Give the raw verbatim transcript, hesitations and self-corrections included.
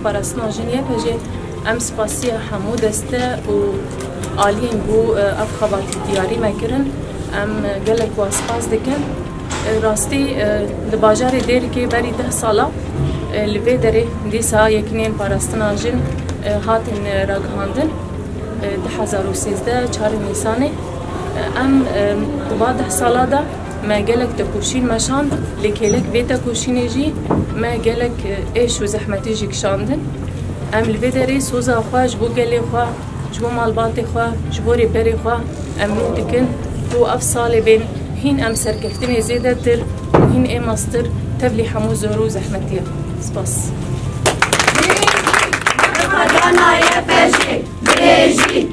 Parastina Jin Y P J, em spasiya hemû deste û aliyên bo, e, ev xebatî diyarî me kirin. Em, e, gelek wan spas dikin. E, rastî, e, li bajarê Dêrikê berî deh sala, e, li vê derê dîsa Yekîneyên Parastina Jin, e, hatin, e, ragihandin. E, du hezar û sêzdeh, çarê Nîsanê, e, em, e, di va deh sala de me gelek tekoşîn meşand, lê kêlek vê tekoşînê jî me gelek, e, êş û zehmetî jî kişandin. Em li vê derê soza xwe ji bo gelê xwe, ji bo malbatê xwe, ji bo rêberê xwe em nû dikin ku ev salê bên hîn em serkeftinê zêdetir û hîn ê mestir tevlî hemû zor û zehmetiye. Spas. Dana Y P J, bijî,